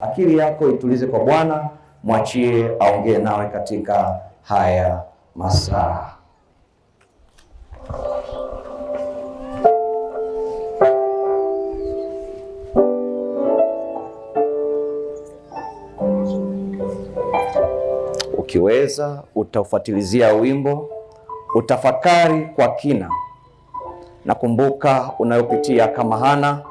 Akili yako itulize kwa Bwana, mwachie aongee nawe katika haya masaa. Ukiweza utaufuatilizia wimbo, utafakari kwa kina, na kumbuka unayopitia kama Hana.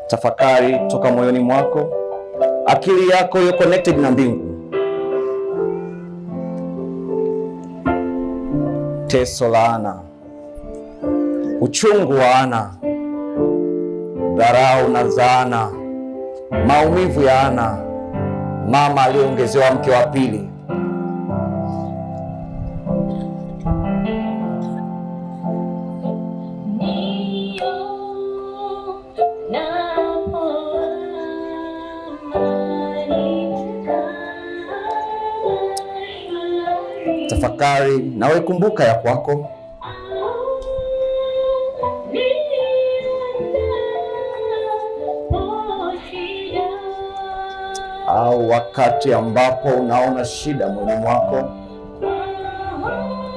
Tafakari toka moyoni mwako, akili yako iko connected na mbingu. Teso la Ana, uchungu wa Ana, dharau na zaana, maumivu ya Ana, mama aliyeongezewa mke wa pili. Tafakari nawe kumbuka ya kwako. Au wakati ambapo unaona shida moyoni mwako,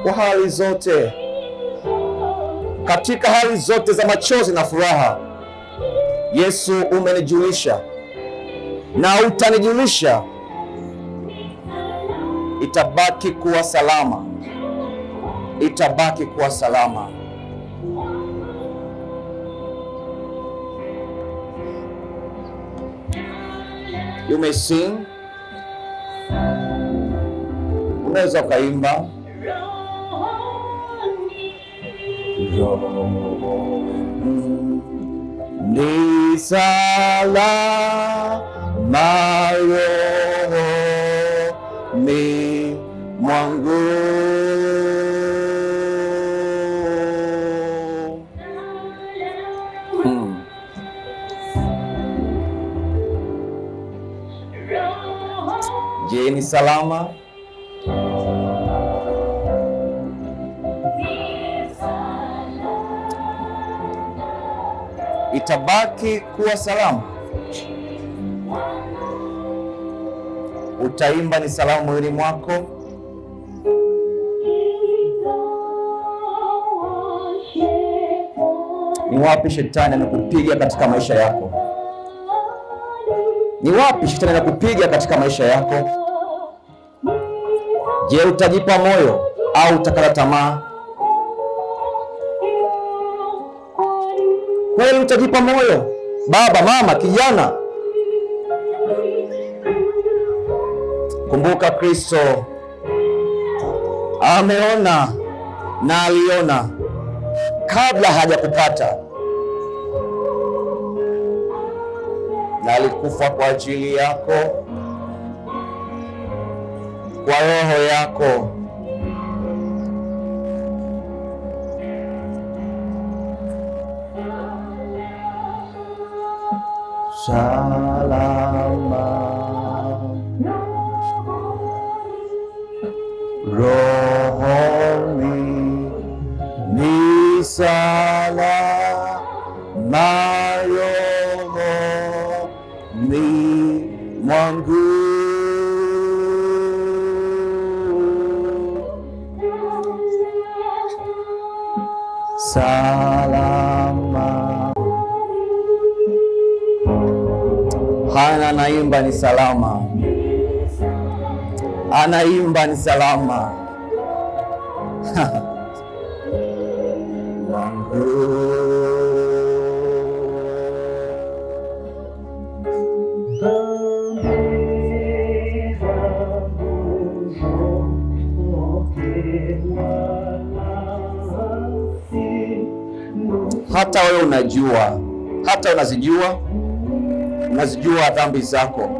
kwa hali zote, katika hali zote za machozi na furaha, Yesu umenijulisha na utanijulisha, itabaki kuwa salama, itabaki kuwa salama. You may sing, unaweza ukaimba. Ni salama rohoni mwangu, Je, ni salama? Itabaki kuwa salama. Utaimba ni salama moyoni mwako. Ni wapi shetani amekupiga katika maisha yako? Ni wapi shetani anakupiga katika maisha yako? Je, utajipa moyo au utakata tamaa? Kweli utajipa moyo? Baba, mama, kijana, kumbuka Kristo ameona na aliona kabla hajakupata, na alikufa kwa ajili yako, kwa roho yako. Salama rohoni, ni salama rohoni mwangu. Salama. Hana anaimba ni salama, anaimba ni salama. Hata wewe unajua, hata unazijua, unazijua dhambi zako.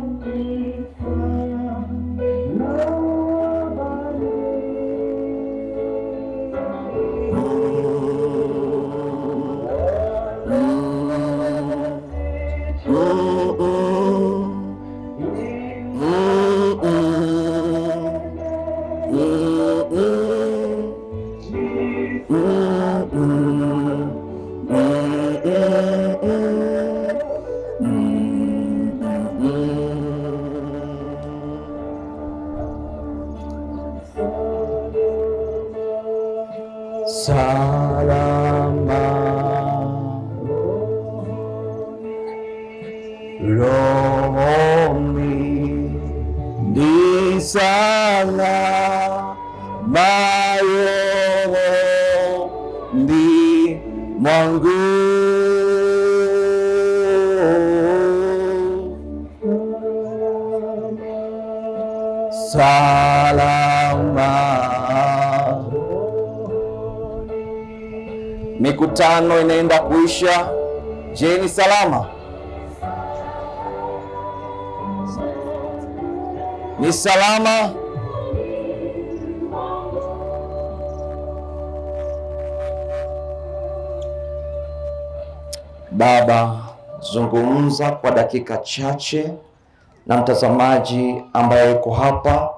Rohoni ni salama rohoni mwangu. Salama. Mikutano inaenda kuisha. Je, ni salama? Ni salama? Baba, zungumza kwa dakika chache na mtazamaji ambaye yuko hapa,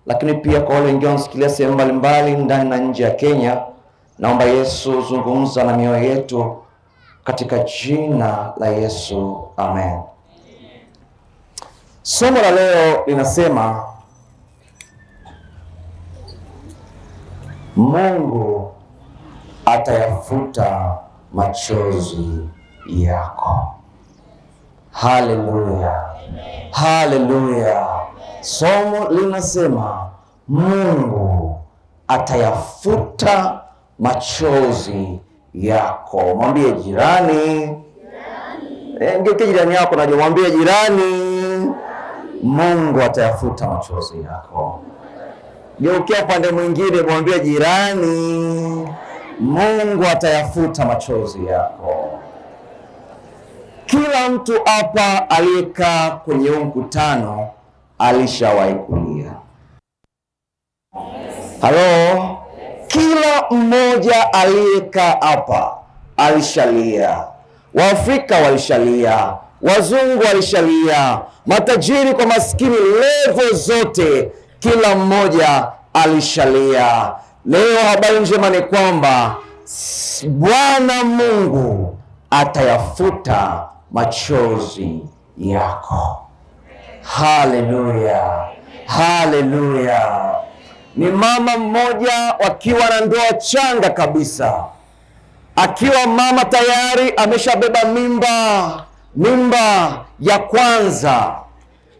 lakini pia kwa wale wengine wanasikilia sehemu mbalimbali ndani na nje ya Kenya. Naomba Yesu, zungumza na mioyo yetu katika jina la Yesu, amen. Somo la leo linasema Mungu atayafuta machozi yako. Haleluya, haleluya. Somo linasema Mungu atayafuta machozi yako. Mwambie jirani, ngeuke jirani yako, najua, mwambie jirani, Mungu atayafuta machozi yako. Geukia upande mwingine, mwambie jirani, Mungu atayafuta machozi yako. Kila mtu hapa aliyekaa kwenye huu mkutano alishawahi kulia. Halo? Kila mmoja aliyekaa hapa alishalia. Waafrika walishalia, wazungu walishalia, matajiri kwa maskini, level zote, kila mmoja alishalia. Leo habari njema ni kwamba Bwana Mungu atayafuta machozi yako. Haleluya, haleluya. Ni mama mmoja wakiwa na ndoa changa kabisa, akiwa mama tayari ameshabeba mimba ya kwanza,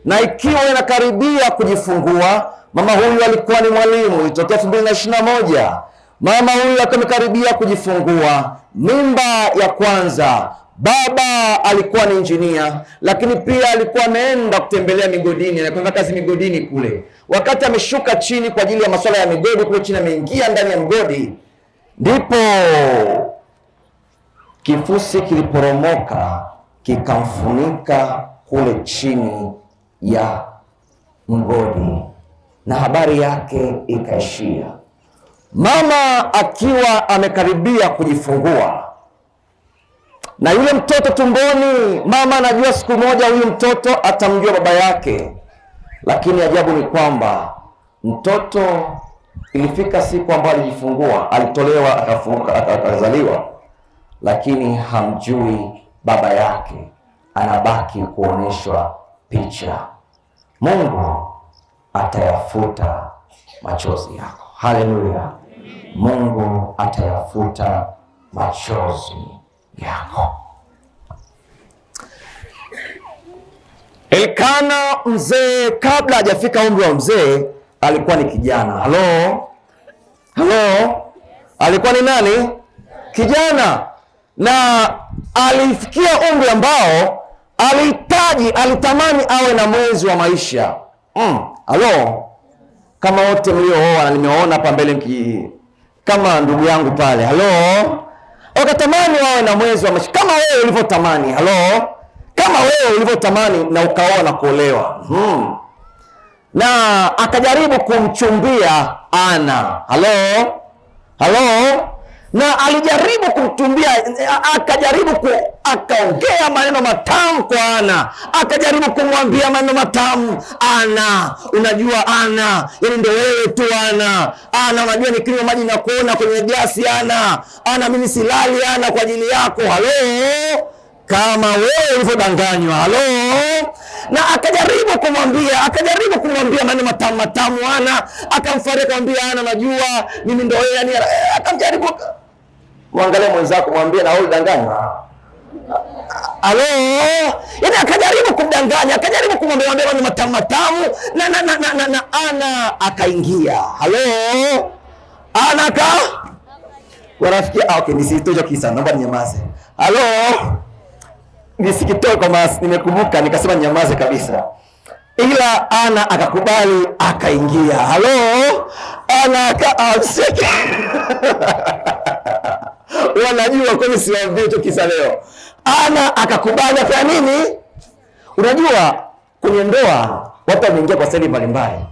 na ikiwa inakaribia kujifungua. Mama huyu alikuwa ni mwalimu, ilitokea 2021. Mama huyu amekaribia kujifungua mimba ya kwanza. Baba alikuwa ni injinia, lakini pia alikuwa ameenda kutembelea migodini, alikuwa kazi migodini kule. Wakati ameshuka chini kwa ajili ya masuala ya migodi kule chini, ameingia ndani ya mgodi, ndipo kifusi kiliporomoka kikamfunika kule chini ya mgodi, na habari yake ikaishia. Mama akiwa amekaribia kujifungua na yule mtoto tumboni, mama anajua siku moja huyu mtoto atamjua baba yake. Lakini ajabu ni kwamba mtoto ilifika siku ambayo alijifungua, alitolewa, akafunguka, akazaliwa, lakini hamjui baba yake, anabaki kuoneshwa picha. Mungu atayafuta machozi yako. Haleluya. Mungu atayafuta machozi yako. Elkana mzee, kabla hajafika umri wa mzee, alikuwa ni kijana. Halo? Halo? Alikuwa ni nani? Kijana. Na alifikia umri ambao alihitaji, alitamani awe na mwenzi wa maisha. Halo? Kama wote mliooa na nimeona hapa mbele kama ndugu yangu pale. Halo? Wakatamani wawe na mwenzi wa maisha kama wewe ulivyotamani. Halo? Kama wewe ulivyotamani na ukaoa na kuolewa. Na akajaribu kumchumbia Ana. Halo? Halo? Na alijaribu kumchumbia, akajaribu akaongea maneno matamu kwa Ana, akajaribu kumwambia maneno matamu Ana, unajua Ana, yani ndio wewe tu Ana. Ana, unajua nikinywa maji na kuona kwenye glasi Ana. Ana, mimi silali Ana kwa ajili yako. Halo? Kama wewe ulivyodanganywa. Halo? Na akajaribu kumwambia maneno matamu matamu Ana, akamfariji akamwambia Ana, najua mimi ndio wewe, yani akamjaribu. Mwangalie mwenzako mwambie na wewe ulidanganywa. Alo, yaani akajaribu kumdanganya, akajaribu kumwambia maneno matamu matamu na na na na, na, na Ana akaingia. Halo, Ana ka warafiki. Okay, nisitoje kisa, naomba ninyamaze. Halo, nisikitoe kwa mas, nimekumbuka nikasema ninyamaze kabisa. Ila Ana akakubali akaingia. Halo, Ana akaamseke wanajua kwani siwaambie hicho kisa leo. Ana akakubali afanya nini? Unajua kwenye ndoa watu wameingia kwa staili mbalimbali.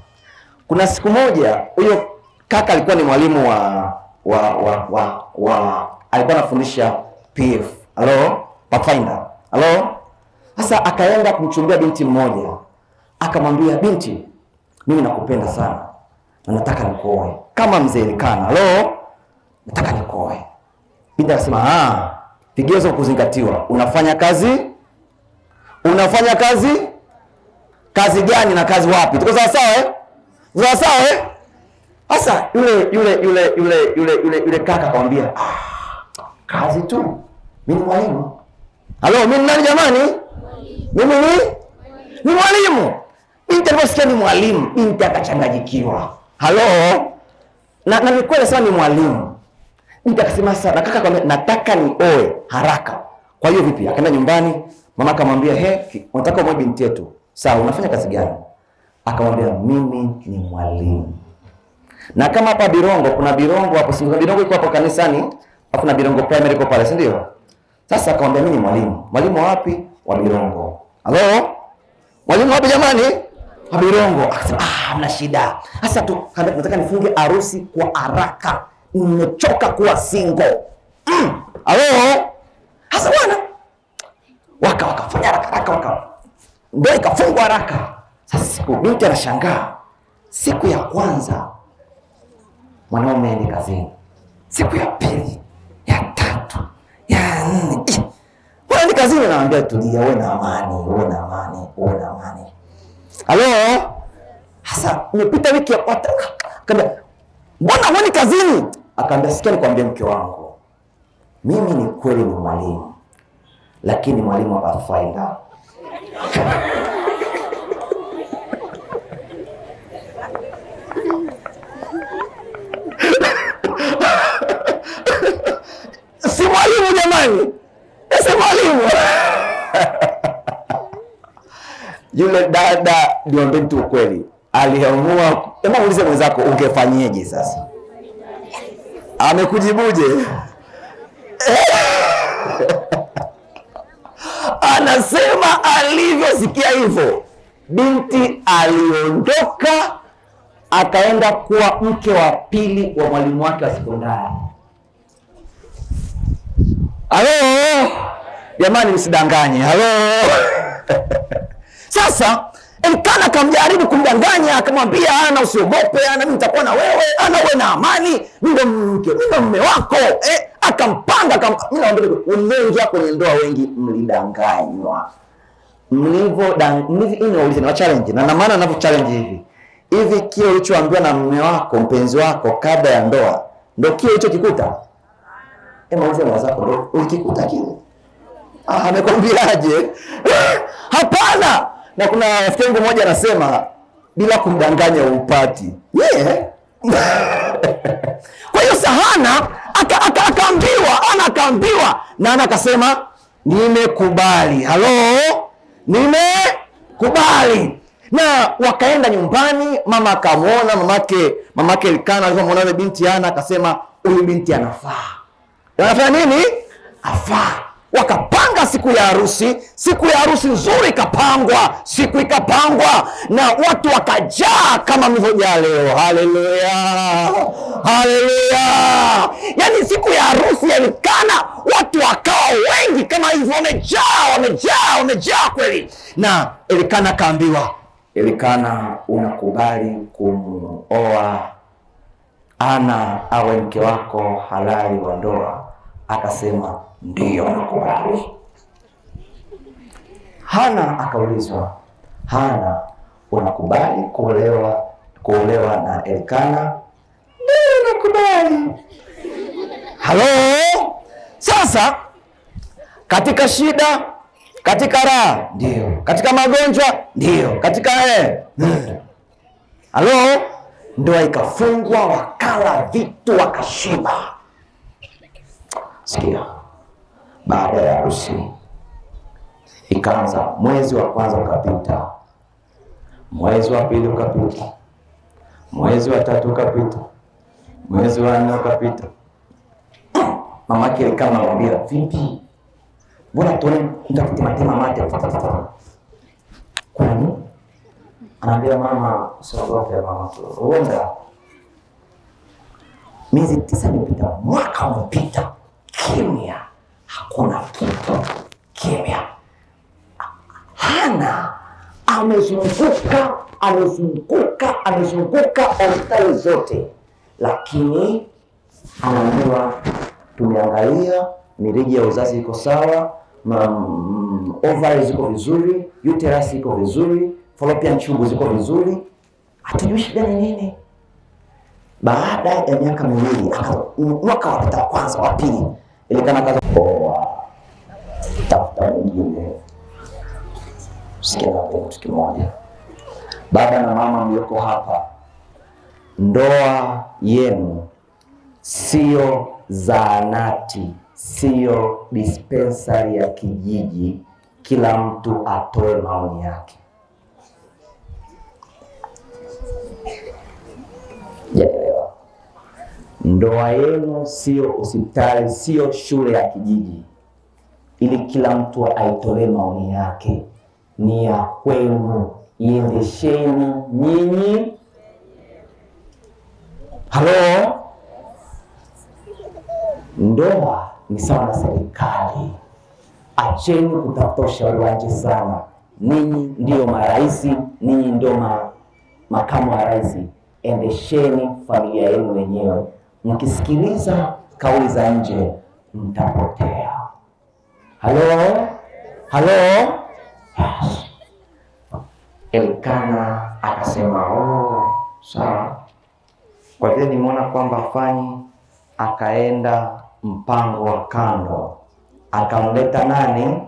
Kuna siku moja huyo kaka alikuwa ni mwalimu wa alikuwa anafundisha PF. Halo, Pathfinder. Halo. Sasa akaenda kumchumbia binti mmoja. Akamwambia, binti, mimi nakupenda sana na nataka nikuoe. Kama mzee Elikana. Halo, nataka nikuoe. Binti akasema, vigezo kuzingatiwa. Unafanya kazi? Unafanya kazi? Kazi gani na kazi wapi? Tuko sawa sawa eh? Sawa sawa eh? Sasa yule kaka akamwambia, kazi tu. Mimi ni mwalimu. Halo, mimi ni nani jamani? Mimi ni mwalimu. Binti aliposikia ni mwalimu, binti akachanganyikiwa. Halo? Na ni kweli sana ni mwalimu. Binti akasema sasa, na kaka akamwambia nataka nioe haraka. Kwa hiyo vipi? Akaenda nyumbani, mama akamwambia, "He, unataka umoe binti yetu. Sawa, unafanya kazi gani?" Akamwambia, "Mimi ni mwalimu." Na kama hapa Birongo kuna Birongo hapo, si Birongo iko hapo kanisani, alafu na Birongo Primary iko pale, si ndio? Sasa akamwambia mimi ni mwalimu. Mwalimu wapi? Wa Birongo. Halo? Mwalimu wapi jamani? Wa Birongo. Akasema, hamna shida. Sasa tu nataka nifunge harusi kwa haraka. Nimechoka kuwa single. Halo? Sasa bwana wakafanya haraka haraka ndio ikafungwa haraka. Sasa siku binti anashangaa. Siku ya kwanza mwanaume ni kazini. Siku ya pili, ya tatu, ya nne. Bwana ni kazini, naambia tulia, uwe na amani, uwe na amani, uwe na amani. Halo? Sasa imepita wiki ya kwanza. Akaambia, "Mbona huoni kazini?" Akaambia, "Sikia nikwambie mke wangu. Mimi ni kweli ni mwalimu. Lakini mwalimu wa Pathfinder." Si mwalimu jamani. Si mwalimu. Yule dada, niwaambie tu ukweli, aliamua. Hebu muulize mwenzako, ungefanyeje sasa? Amekujibuje? Anasema alivyosikia hivyo, binti aliondoka akaenda kuwa mke wa pili wa mwalimu wake wa sekondari. Halo? Jamani, msidanganye. Halo? Sasa Elikana akamjaribu kumdanganya, akamwambia, Ana usiogope, Ana mimi nitakuwa na wewe, Ana uwe na amani, mimi ndo mke, mimi ndo mume wako. Akampanga, mimi naomba umeingia kwenye ndoa wengi mlidanganywa. Mlivyo na challenge na maana ninavyo challenge hivi. Hivi kile ulichoambiwa na mume wako, mpenzi wako kabla ya ndoa, ndio kile ulichokikuta? Muulize mwenzako, ndio ulikikuta kile? Amekwambiaje? Hapana. Na kuna rafiki yangu mmoja anasema bila kumdanganya upati. Yeah. Kwa hiyo Hana akaambiwa, Ana akaambiwa na Ana akasema nimekubali. Halo? Nimekubali. Na wakaenda nyumbani, mama akamuona, mamake Elikana alipomwona yule binti Ana akasema huyu binti anafaa. Anafanya nini? Afaa. Wakapanga siku ya harusi, siku ya harusi nzuri ikapangwa, siku ikapangwa na watu wakajaa kama mlivyojaa leo. Haleluya. Haleluya. Yaani siku ya harusi ya Elikana watu wakawa wengi kama hivyo, wamejaa, wamejaa, wamejaa kweli. Na Elikana kaambiwa, Elikana, unakubali kumuoa Ana awe mke wako halali wa ndoa? Akasema ndiyo, nakubali. Hana akaulizwa, Hana, unakubali kuolewa na Elikana? Ndiyo, nakubali. Halo? Sasa katika shida, Katika raha? Ndio. Katika magonjwa? Ndio. Katika Halo? Ndoa ikafungwa, wakala vitu wakashiba. Sikia, baada ya harusi ikaanza, mwezi wa kwanza ukapita, mwezi wa pili ukapita, mwezi wa tatu ukapita, mwezi wa nne ukapita. Mamake alikaa anamwambia, vipi, mbona tuone mtakutema mate? Kuna nini? Anaambia mama, usiogope mama, huenda miezi 9 imepita, mwaka umepita, kimya, hakuna kitu, kimya. Hana amezunguka amezunguka hospitali zote, lakini anaambiwa tumeangalia mirija ya uzazi iko sawa, ovaries ziko vizuri, uterus iko vizuri, fallopian tube ziko vizuri, hatujui shida ni nini. Baada ya miaka miwili, mwaka wa kwanza wa pili, ilikana kaza poa, tafuta mwingine. Sikia kitu kimoja, baba na mama mlioko hapa, ndoa yenu sio zahanati, sio dispensary ya kijiji, kila mtu atoe maoni yake. Jaelewa? Ndoa yenu sio hospitali, sio shule ya kijiji, ili kila mtu aitolee maoni yake. Ni ya kwenu, iendesheni nyinyi. Halo? Ndoa ni sawa na serikali. Acheni kutafuta ushauri wa nje sana. Ninyi ndio marais, ninyi ndio makamu wa rais. Endesheni familia yenu wenyewe. Mkisikiliza kauli za nje mtapotea. Halo? Halo? Yes. Elkana akasema, oh, sawa. Kwa vile nimeona kwamba hafanyi, akaenda mpango wa kando, akamleta nani?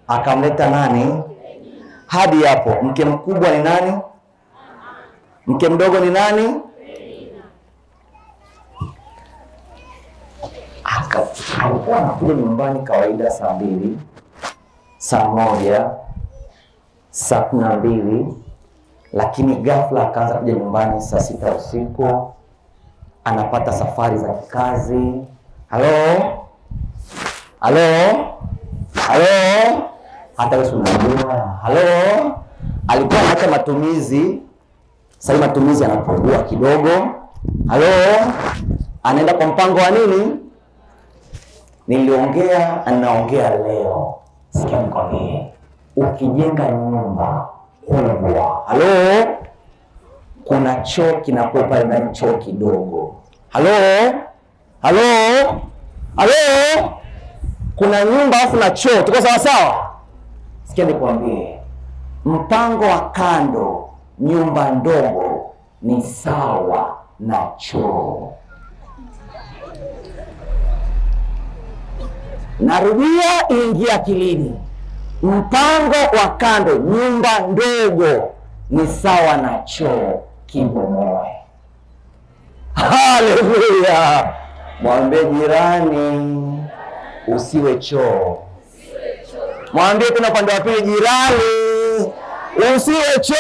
Akamleta nani? Hadi hapo mke mkubwa ni nani? Mke mdogo ni nani? Alikuwa anakuja nyumbani kawaida saa 2, saa 1, saa 12, lakini ghafla akaanza kuja nyumbani saa 6 usiku. Anapata safari za kikazi. Halo? Halo? Halo? Hata wewe unajua. Halo? Alikuwa anaacha matumizi. Sasa matumizi yanapungua kidogo. Halo? Anaenda kwa mpango wa nini? Niliongea, anaongea leo. Sikia nikwambie. Ukijenga nyumba kubwa, halo, kuna choo kinakuwa pale ndani, choo kidogo. Halo? Halo? Halo? Kuna nyumba afu na choo, tuko sawa sawa? Sikia nikwambie, mpango wa kando, nyumba ndogo ni sawa na choo. Narudia, ingia akilini. Mpango wa kando, nyumba ndogo ni sawa na choo, kibomoe. Haleluya! Mwambie jirani usiwe choo. Mwambie tena upande wa pili, jirani usiwe choo.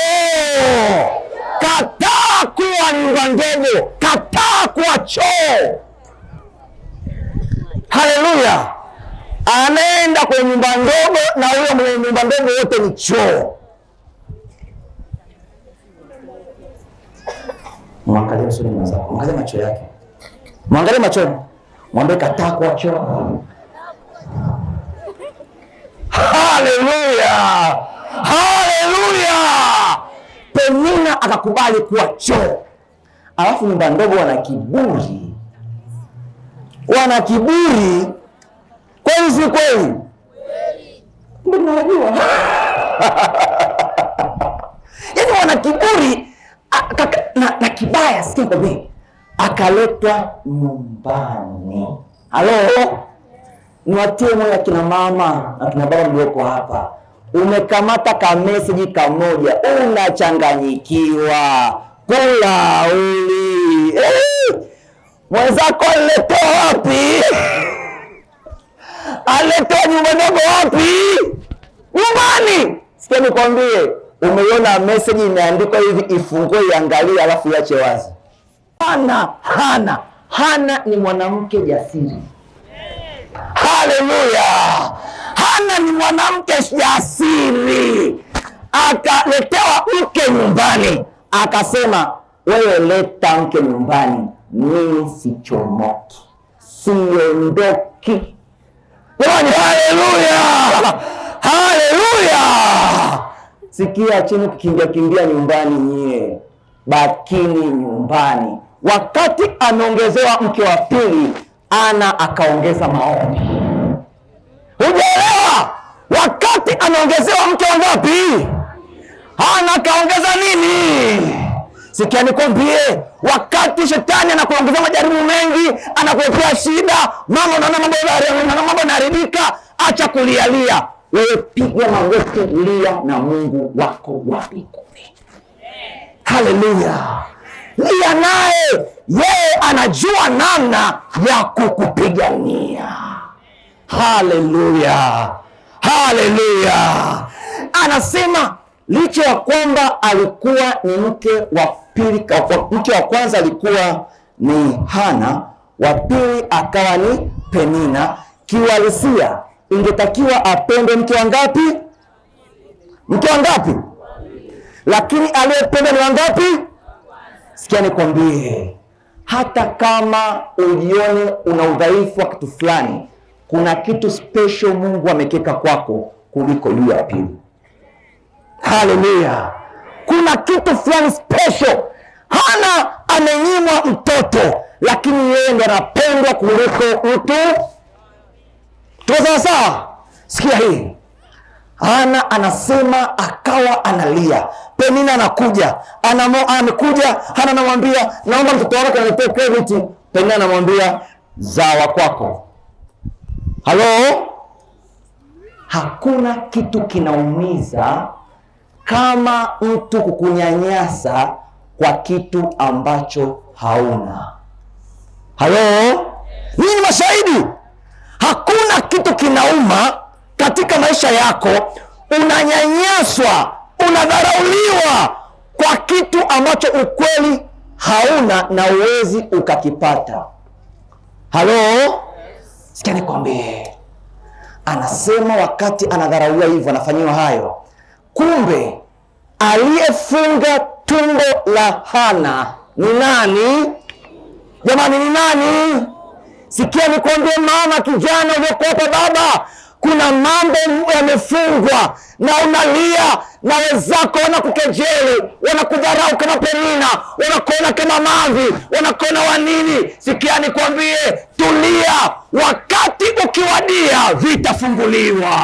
Kataa kuwa nyumba ndogo, kataa kuwa choo. Haleluya! Anaenda kwenye nyumba ndogo na huyo mwenye nyumba ndogo wote ni choo. Mwangalie usoni mwenzako, mwangalie macho yake, mwangalie machoni, mwambie kataa kuwa choo. Haleluya! Haleluya! Penina akakubali kuwa choo. Alafu nyumba ndogo wana kiburi, wana kiburi. Kweli si kweli? Ndio tunajua. Yaani wana kiburi na kibaya. Sikia kwambie, akaletwa nyumbani. Halo? Niwatie moyo akina mama na kina baba mlioko hapa. Umekamata ka message kamoja, unachanganyikiwa. Kula uli. Mwenzako alitoa wapi? Alitoa nyumba ndogo wapi? Nyumbani. Sikia nikwambie, umeiona message imeandikwa hivi, ifungue iangalie alafu iache wazi. Hana ni mwanamke jasiri. Haleluya. Hana ni mwanamke jasiri. Akaletewa mke nyumbani, akasema wewe leta mke nyumbani, mimi sichomoki, siondoki. Jamani, haleluya, haleluya. Sikia, chini kukimbia kimbia nyumbani nyie, bakini nyumbani. Wakati ameongezewa mke wa pili, Ana akaongeza maombi. Hujaelewa? Wakati ameongezewa mke wa ngapi? Hana akaongeza nini? Sikia nikwambie, wakati shetani anakuongezea majaribu mengi, anakuletea shida, mama unaona mambo yanaharibika, acha kulialia. Wewe piga magoti, lia na Mungu wako wa mbinguni. Haleluya. Lia naye, yeye anajua namna ya kukupigania. Haleluya. Haleluya. Anasema licha ya kwamba alikuwa ni mke wa pili, mke wa kwanza alikuwa ni Hana, wa pili akawa ni Penina. Kiuhalisia ingetakiwa apende mke wa ngapi? Mke wa ngapi? Lakini aliyependa ni wangapi? Sikia nikwambie, hata kama ujione una udhaifu wa kitu fulani, kuna kitu special Mungu amekeka kwako kuliko yule ya pili. Haleluya. Kuna kitu fulani special. Hana amenyimwa mtoto, lakini yeye ndo anapendwa kuliko mtu. Tuko sawa sawa? Sikia hii. Hana anasema akawa analia. Penina anakuja. Amekuja, Hana anamwambia, naomba mtoto wako anipe credit. Penina anamwambia, zawa kwako. Halo? Hakuna kitu kinaumiza kama mtu kukunyanyasa kwa kitu ambacho hauna. Halo? Ninyi ni mashahidi. Hakuna kitu kinauma katika maisha yako, unanyanyaswa, unadharauliwa kwa kitu ambacho ukweli hauna na uwezi ukakipata. Halo? Sikia nikwambie. Anasema wakati anadharauliwa hivyo, anafanyiwa hayo, kumbe aliyefunga tumbo la Hana ni nani? Jamani, ni nani? Sikia nikwambie, mama, kijana uliokuwa baba, kuna mambo yamefungwa na unalia na wenzako wanakukejeli, wanakudharau kama Penina, wanakuona kama mavi, wanakuona wanini. Sikia nikwambie, tulia, wakati ukiwadia vitafunguliwa.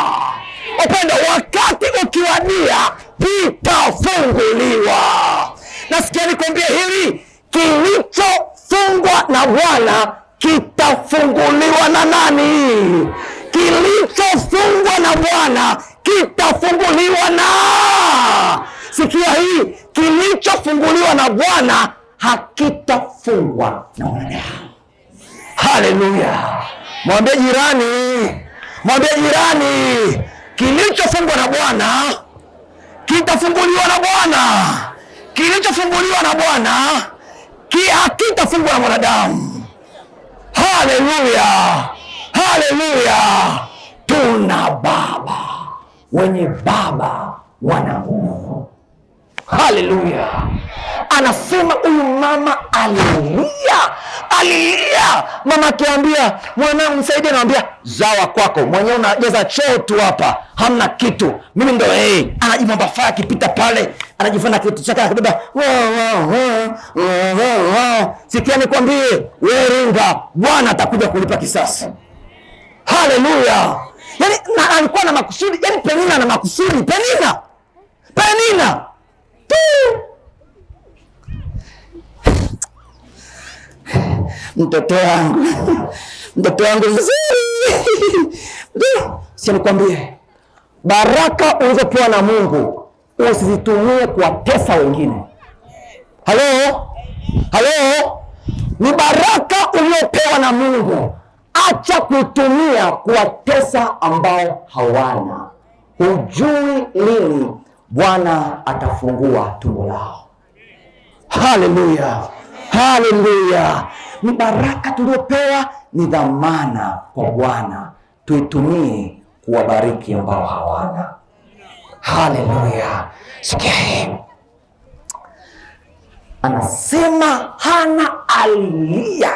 Upendo, wakati ukiwadia vitafunguliwa. Na sikia nikwambie hili, kilichofungwa na Bwana kitafunguliwa na nani? Kilichofungwa na Bwana kitafunguliwa na. Sikia hii, kilichofunguliwa na Bwana hakitafungwa na mwanadamu. Haleluya. Mwambie jirani, mwambie jirani, kilichofungwa na Bwana kitafunguliwa na Bwana. Kilichofunguliwa na Bwana hakitafungwa na mwanadamu. Haleluya. Haleluya. Tuna baba wenye baba wana nguvu. Haleluya. Anasema huyu mama alilia, alilia. Mama akiambia mwanangu msaidie, anamwambia zawa kwako mwenyewe, unajaza choo tu hapa, hamna kitu, mimi ndo yeye. Anajimwamba faya akipita pale, anajifanya kitu chake, akibeba. Sikia nikwambie, wewe ringa, Bwana atakuja kulipa kisasi. Haleluya. Yaani alikuwa na makusudi, yaani Penina na makusudi, Penina. Penina. Tu. Mtoto wangu. Mtoto wangu mzuri. Si nikwambie, baraka ulizopewa na Mungu usizitumie kuwatesa wengine. Halo? Halo? Ni baraka uliopewa na Mungu, acha kuitumia kuwatesa ambao hawana. Hujui lini Bwana atafungua tumbo lao. Haleluya, haleluya! Ni baraka tuliopewa, ni dhamana kwa Bwana, tuitumie kuwabariki ambao hawana. Haleluya! Sikia hii, anasema Hana alilia.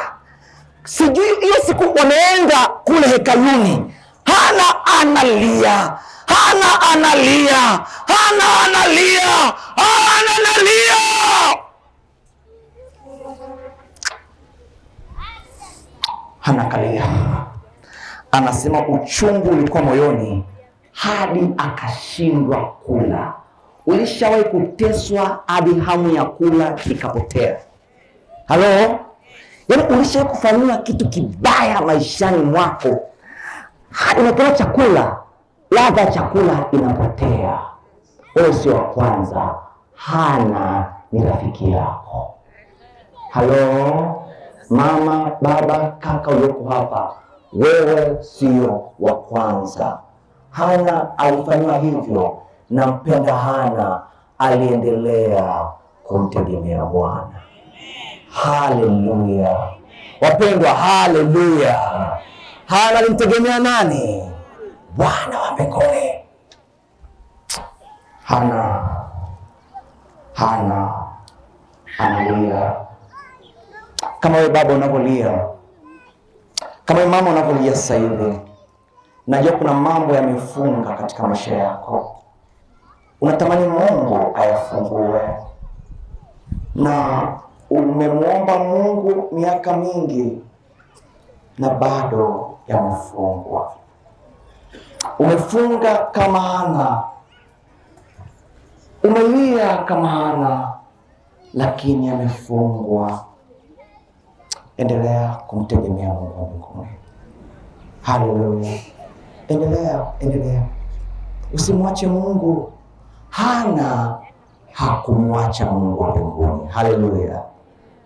Sijui hiyo siku wameenda kule hekaluni, Hana analia, Hana analia, Hana analia, Hana analia. Hana kalia, anasema uchungu ulikuwa moyoni hadi akashindwa kula. Ulishawahi kuteswa hadi hamu ya kula ikapotea? Halo? Yaani ulishawahi kufanyiwa kitu kibaya maishani mwako hadi unakula chakula, ladha ya chakula inapotea? Wewe sio wa kwanza. Hana ni rafiki yako. Halo? Mama, baba, kaka ulioko hapa, wewe sio wa kwanza. Hana alifanyiwa hivyo, na mpenda Hana aliendelea kumtegemea Bwana. Haleluya wapendwa, haleluya. Hana alimtegemea nani? Bwana wa mbinguni. Hana analia kama wewe baba unavyolia, kama wewe mama unavyolia sasa hivi. Najua kuna mambo yamefunga katika maisha yako, unatamani Mungu ayafungue, na umemwomba Mungu miaka mingi na bado yamefungwa. Umefunga kama Hana, umelia kama Hana, lakini yamefungwa. Endelea kumtegemea Mungu wa mbinguni. Haleluya! Endelea, endelea, usimwache Mungu. Hana hakumwacha Mungu wa mbinguni. Haleluya,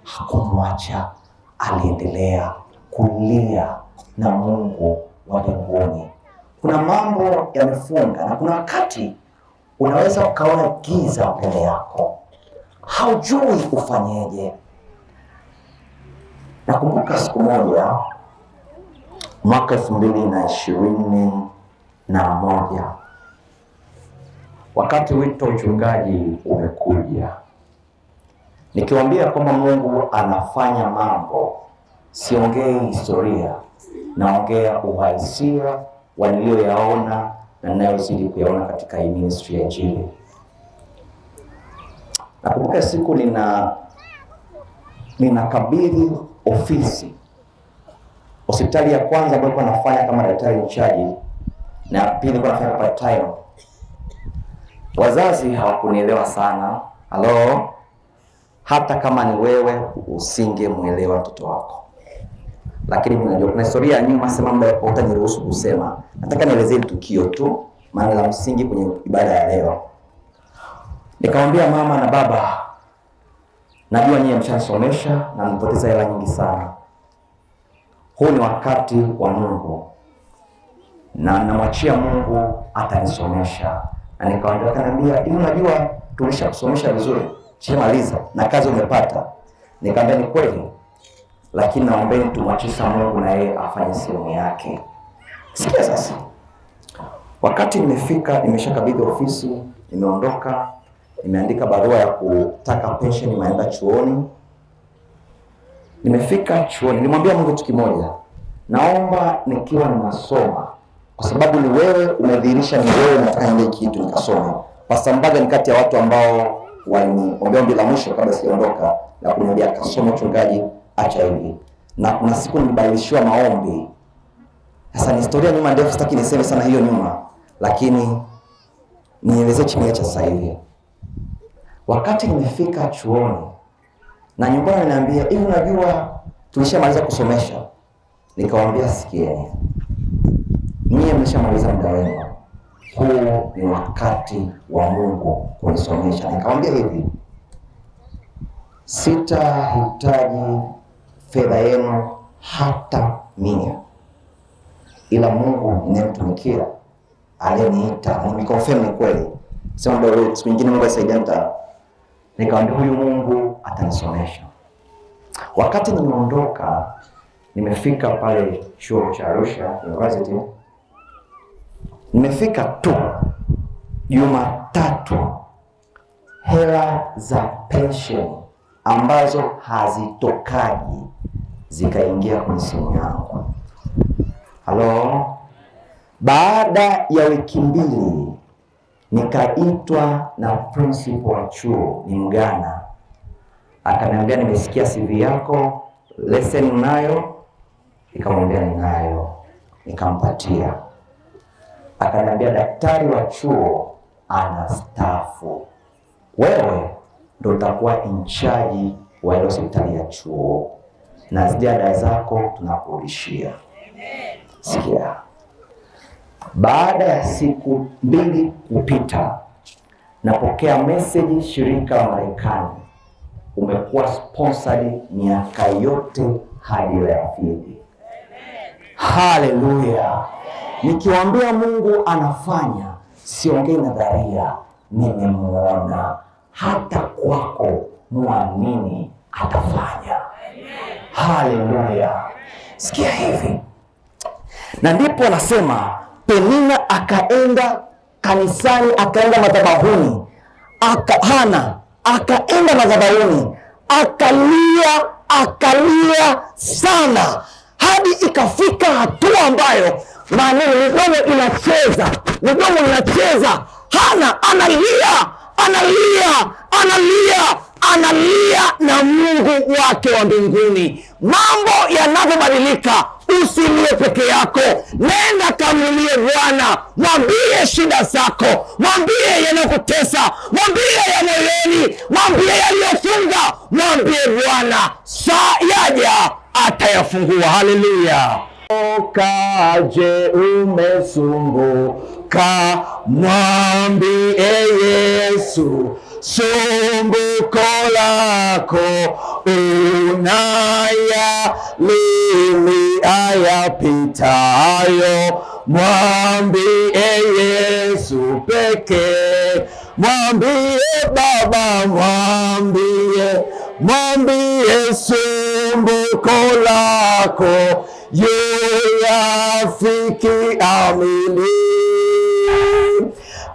hakumwacha, aliendelea kulia na Mungu wa mbinguni. Kuna mambo yamefunga, na kuna wakati unaweza ukaona giza mbele yako, haujui ufanyeje. Nakumbuka siku moja mwaka 2021 wakati wito uchungaji umekuja, nikiwaambia kwamba Mungu anafanya mambo, siongei historia, naongea uhalisia wa niliyoyaona na ninayozidi kuyaona katika hii ministry ya Injili. Nakumbuka siku ninakabidhi ofisi hospitali ya kwanza ambayo nilikuwa nafanya kama daktari mchaji, na ya pili nilikuwa nafanya part time. Wazazi hawakunielewa sana. Halo, hata kama ni wewe usingemuelewa mtoto wako, lakini mimi najua kuna historia ya nyuma, sema muda utaniruhusu kusema. Nataka nielezee tukio tu, maana la msingi kwenye ibada ya leo. Nikamwambia mama na baba, najua nyinyi mshanisomesha na mpoteza hela nyingi sana. Huu ni wakati wa Mungu na namwachia Mungu atanisomesha. Na nikawaambia, akaniambia, hivi unajua tulishakusomesha vizuri, tushamaliza na kazi umepata. Nikamwambia ni kweli, lakini naombeni tumwachie Mungu na yeye afanye sehemu yake. Sikia sasa, wakati nimefika, nimeshakabidhi ofisi, nimeondoka, nimeandika barua ya kutaka pension, nimeenda chuoni. Nimefika chuoni, nilimwambia Mungu kitu kimoja, naomba nikiwa ninasoma, kwa sababu ni wewe umedhihirisha, ni wewe unataka niende kitu nikasome. Pastor Mbaga ni kati ya watu ambao waliniombea ombi la mwisho kabla sijaondoka na kuniambia kasome uchungaji, acha hivi. Na kuna siku nilibadilishiwa maombi. Sasa ni historia nyuma ndefu, sitaki niseme sana hiyo nyuma, lakini nielezee chini cha sasa hivi. Wakati nimefika chuoni na nyumbani wananiambia, hivi unajua tulishamaliza kusomesha. Nikamwambia sikieni, Nyie mmeshamaliza muda wenu, huu ni wakati wa Mungu kunisomesha. Nikamwambia hivi, sitahitaji fedha yenu hata mia, ila Mungu ninayemtumikia aliyeniita, nimeconfirm ni kweli, sema ndio, siku nyingine Mungu asaidia nita. Nikamwambia huyu Mungu atanisomesha. Wakati nimeondoka, nimefika pale chuo cha Arusha University, nimefika tu Jumatatu, hela za pension ambazo hazitokaji zikaingia kwenye simu yangu. Halo. Baada ya wiki mbili nikaitwa na principal wa chuo, ni Mgana, akaniambia nimesikia CV yako, lesson unayo? Nikamwambia ninayo, nikampatia. Akaniambia daktari wa chuo anastaafu, wewe ndo utakuwa in charge wa ile hospitali ya chuo na zile ada zako tunakurudishia. Sikia, baada ya siku mbili kupita, napokea message shirika la Marekani, umekuwa sponsored miaka yote hadi leo. Haleluya! Nikiwaambia Mungu anafanya, siongei nadharia, nimemuona. Hata kwako muamini atafanya. Haleluya! Sikia hivi, na ndipo anasema Penina akaenda kanisani, akaenda madhabahuni, Hana akaenda madhabahuni, akalia, akalia sana hadi ikafika hatua ambayo maneno, midomo inacheza, midomo inacheza. Hana analia, analia, analia, analia na Mungu wake wa mbinguni. Mambo yanavyobadilika, usilie peke yako, nenda kamlilie Bwana, mwambie shida zako, mwambie yanayokutesa, mwambie ya moyoni, mwambie yaliyofunga, mwambie Bwana, saa yaja atayafungua. Haleluya! Kaje umesumbuka, mwambie Yesu sumbuko lako unaya limi ayapitayo, mwambie Yesu pekee, mwambie Baba, mwambie, mwambie sumbuko lako yafiki amini.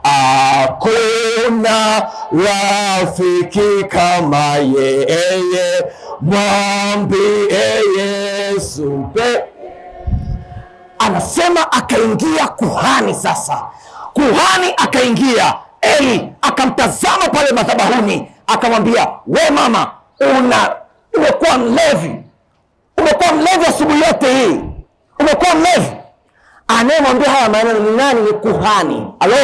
Hakuna rafiki kama yeye, mwambie Yesu pe. Anasema akaingia kuhani sasa. Kuhani akaingia, Eli akamtazama pale madhabahuni, akamwambia we mama, umekuwa mlevi, umekuwa mlevi asubuhi yote hii, umekuwa mlevi. Anayemwambia haya maneno ni nani? Ni kuhani. Halo,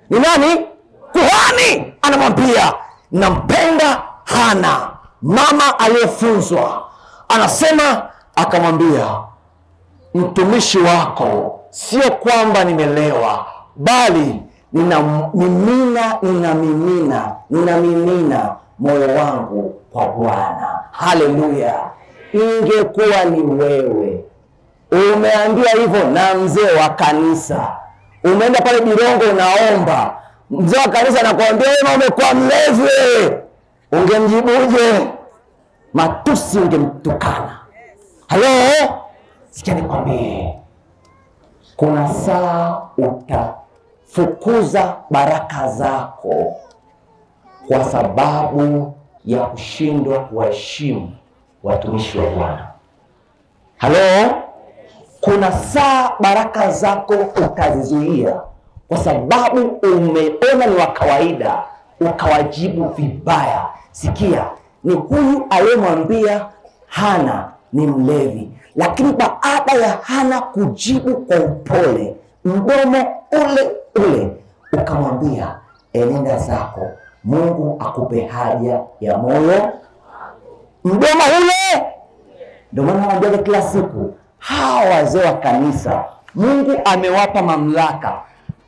ni nani? Kuhani anamwambia nampenda Hana, mama aliyefunzwa. Anasema akamwambia, mtumishi wako sio kwamba nimelewa, bali ninamimina ninamimina moyo wangu kwa Bwana. Haleluya! Ingekuwa ni wewe umeambiwa hivyo na mzee wa kanisa, umeenda pale Birongo unaomba, mzee wa kanisa anakuambia wewe umekuwa mlevi wewe, ungemjibuje? Matusi ungemtukana. Halo, sikia nikwambie, kuna saa utafukuza baraka zako kwa sababu ya kushindwa kuwaheshimu watumishi wa Bwana. Halo, kuna saa baraka zako utazizuia kwa sababu umeona ni wa kawaida, ukawajibu vibaya. Sikia, ni huyu aliyemwambia Hana ni mlevi, lakini baada ya Hana kujibu kwa upole, mdomo ule ule ukamwambia enenda zako, Mungu akupe haja ya moyo. Mdomo ule. Ndio maana nawaambia kila siku hawa wazee wa kanisa, Mungu amewapa mamlaka,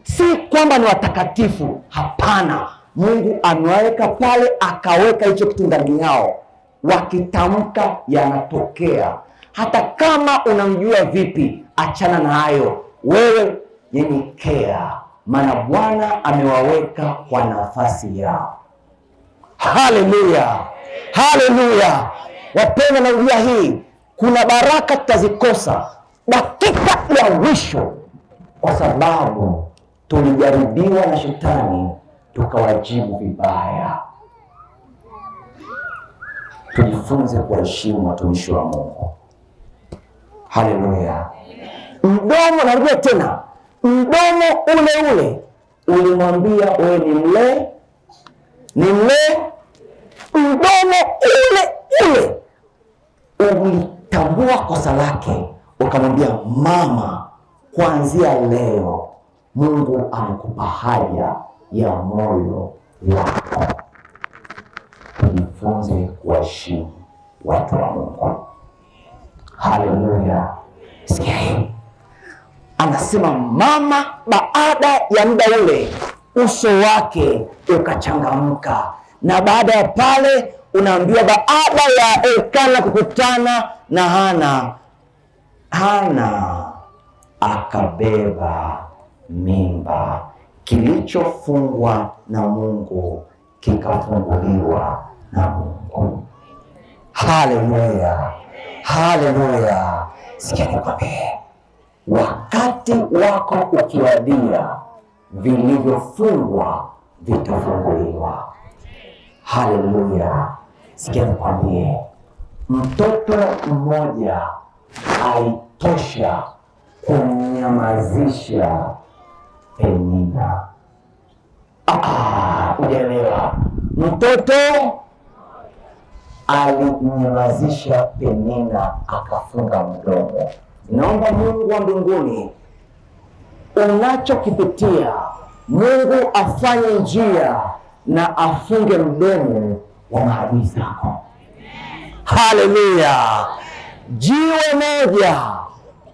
si kwamba ni watakatifu, hapana. Mungu amewaweka pale, akaweka hicho kitu ndani yao, wakitamka yanatokea. Hata kama unamjua vipi, achana na hayo, wewe nyenyekea, maana Bwana amewaweka kwa nafasi yao. Haleluya, haleluya! Wapendwa, narudia hii, kuna baraka tutazikosa dakika ya mwisho kwa sababu tulijaribiwa na shetani tukawajibu vibaya. Tujifunze kuwaheshimu watumishi wa Mungu. Haleluya! Mdomo, narudia tena, mdomo ule ule ulimwambia wewe ni mle, ni mle. Mdomo ule ule ulitambua kosa lake, ukamwambia mama, kuanzia leo Mungu amekupa haja ya moyo wako. Tujifunze kuwaheshimu watu wa Mungu. Haleluya! Sikia hii, anasema mama, baada ya muda ule uso wake ukachangamka. Na baada ya pale unaambiwa, baada ya Elkana kukutana na Hana, Hana akabeba mimba. Kilichofungwa na Mungu kikafunguliwa na Mungu. Haleluya, haleluya! Sikia nikwambie, wakati wako ukiwadia, vilivyofungwa vitafunguliwa. Haleluya! Sikia nikwambie, mtoto mmoja alitosha kumnyamazisha Penina. Ujaelewa? Mtoto alimnyamazisha Penina akafunga mdomo. Naomba Mungu wa mbinguni, unachokipitia Mungu afanye njia na afunge mdomo wa maadui zako. Haleluya! Jiwe moja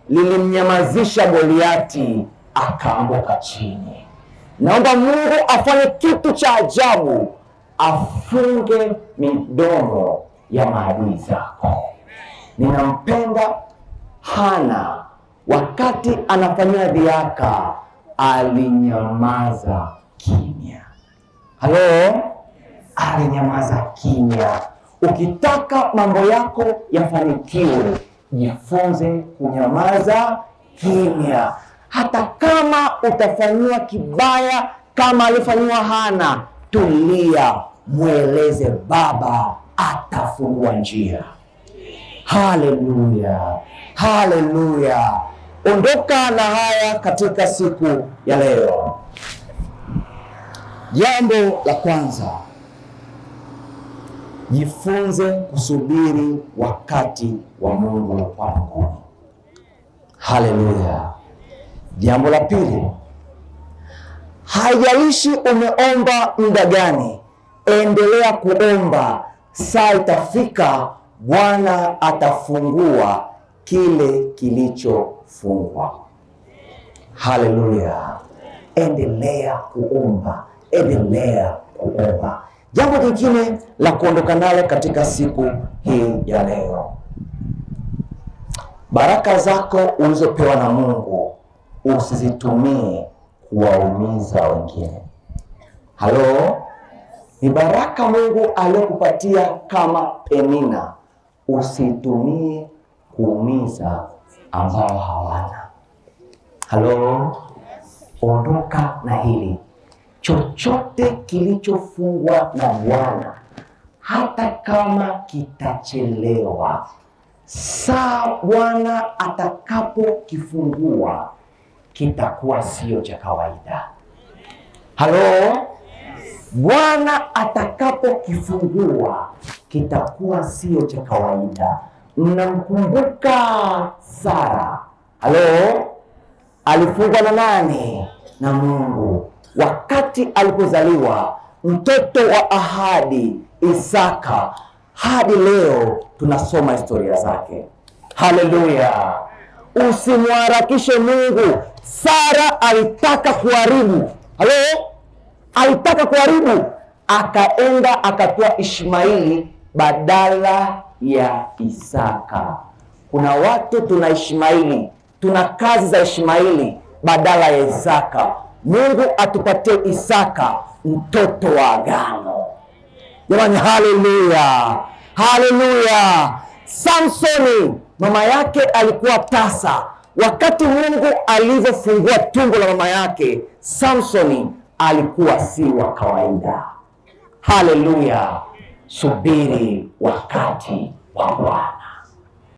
lilimnyamazisha Goliati akaanguka chini. Naomba Mungu afanye kitu cha ajabu, afunge midomo ya maadui zako. Ninampenda Hana, wakati anafanyia dhihaka alinyamaza kimya. Halo, alinyamaza kimya. Ukitaka mambo yako yafanikiwe, jifunze kunyamaza kimya. Hata kama utafanyiwa kibaya kama alifanyiwa Hana, tulia, mweleze Baba, atafungua njia. Haleluya, haleluya! Ondoka na haya katika siku ya leo. Jambo la kwanza, jifunze kusubiri wakati wa Mungu wa mbinguni. Haleluya. Jambo la pili, haijalishi umeomba muda gani, endelea kuomba. Saa itafika, Bwana atafungua kile kilichofungwa. Haleluya. Endelea kuomba, endelea kuomba. Jambo jingine la kuondoka nalo katika siku hii ya leo, baraka zako ulizopewa na Mungu usizitumie kuwaumiza wengine. Halo, ni baraka Mungu aliyokupatia kama Penina, usitumie kuumiza ambao hawana. Halo, ondoka na hili. Chochote kilichofungwa na Bwana, hata kama kitachelewa, saa Bwana atakapokifungua kitakuwa sio cha kawaida. Halo, Bwana atakapokifungua kitakuwa sio cha kawaida. Mnamkumbuka Sara? Halo, alifungwa na nani? Na Mungu. Wakati alipozaliwa mtoto wa ahadi Isaka, hadi leo tunasoma historia zake. Haleluya! Usimharakishe Mungu. Sara alitaka kuharibu. Halo, alitaka kuharibu, akaenda akatoa Ishmaili badala ya Isaka. Kuna watu tuna Ishmaili, tuna kazi za Ishmaili badala ya Isaka. Mungu atupatie Isaka, mtoto wa agano. Jamani, haleluya, haleluya! Samsoni mama yake alikuwa tasa. Wakati Mungu alivyofungua tumbo la mama yake, Samsoni alikuwa si wa kawaida. Haleluya! Subiri wakati wa Bwana.